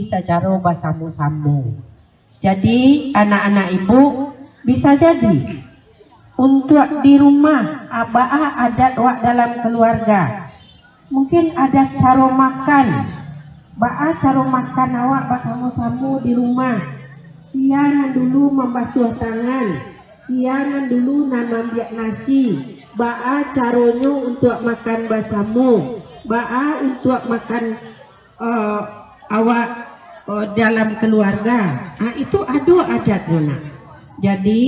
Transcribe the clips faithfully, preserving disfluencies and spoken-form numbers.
sacaro basamo-samo. Jadi, anak-anak ibu, bisa jadi untuak di rumah, a, baa adat wak dalam kaluarga. Mungkin adat caro makan. Baa caro makan awak basamo-samo di rumah. Sia nan dulu mambasuah tangan. Sia nan dulu nan maambiak nasi. Baa caronyo untuak makan basamo. Baa untuak makan eh, awak, eh, dalam kaluarga. Ah, itu ado adatnyo, nak. Jadi,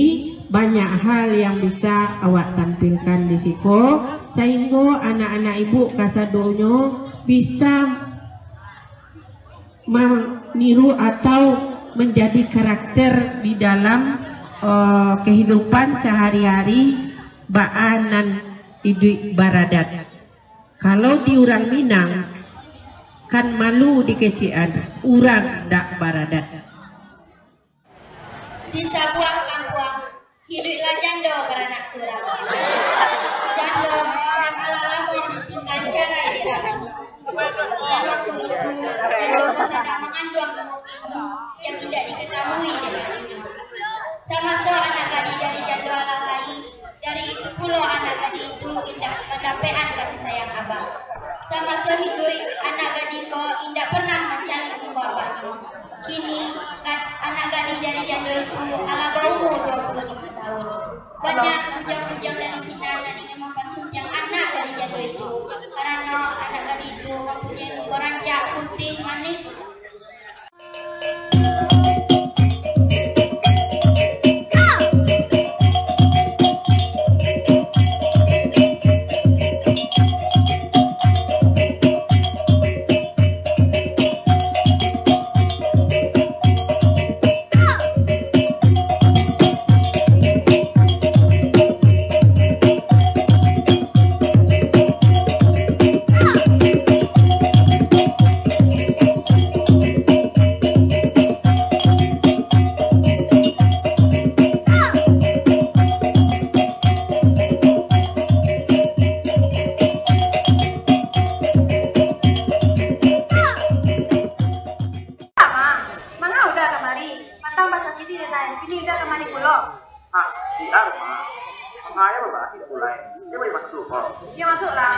banyak hal yang bisa awak tampilkan di siko, sahinggo anak-anak ibu kasadonyo bisa maniru atau manjadi karakter di dalam, eh, kahidupan sahari-hari baa nan iduik baradat. Kalau di urang Minang, kan malu dikecekan, urang ndak baradat. Di sabuah kampuang, hiduiklah jando baranak surang. Jando nan alah lamo ditinggan carai di raminyo. Dan waktu itu, jando ko sadang manganduang ibu yang indak dikatahui dek lakinyo. Samaso anak gadih dari jando alah lai, dari itu pulo anak gadih itu indak mandapekan kasih sayang abah. Samaso hiduik, anak gadih ko indak pernah mancaliak muko abaknyo. Kini, gad-, anak gadih dari jando itu alah baumua dua puluah limo tahun. Banyak bujang-bujang dari sinan nan ingin mampasuntiang anak dari jando itu, karano anak gadih itu mampunyoi muko rancak, putiah, manih, Manga Uda kamari? Patang bacakik di denai, kini Uda kamari pulo. Ah, si Arma. Manga iyo babahas di pulai. Iyo, buliah masuak ko? Iyo, masuaklah.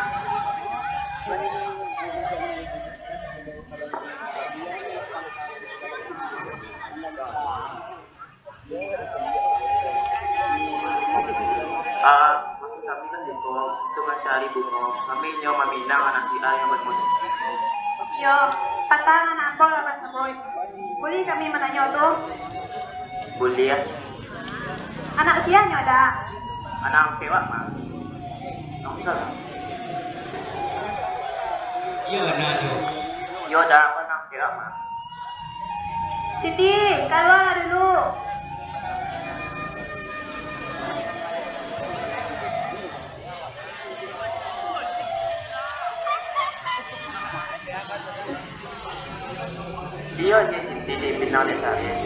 Ah, maksud kami kan jiko, itu mancari bungo. Kami nyo maminang anak si A yang banamo Siti. Iyo, patang anak ambo lah basabuik. Buliah kami mananyo tu? Buliah. Anak sia nyo, Da? Anak angkek wak, Ma. Ndak usah lah. Iyo, bana tu. Iyo, Da, anak angkek wak, Ma. Siti, kalualah dulu. Iyo, Nyiak Siti dipinang dek Sari.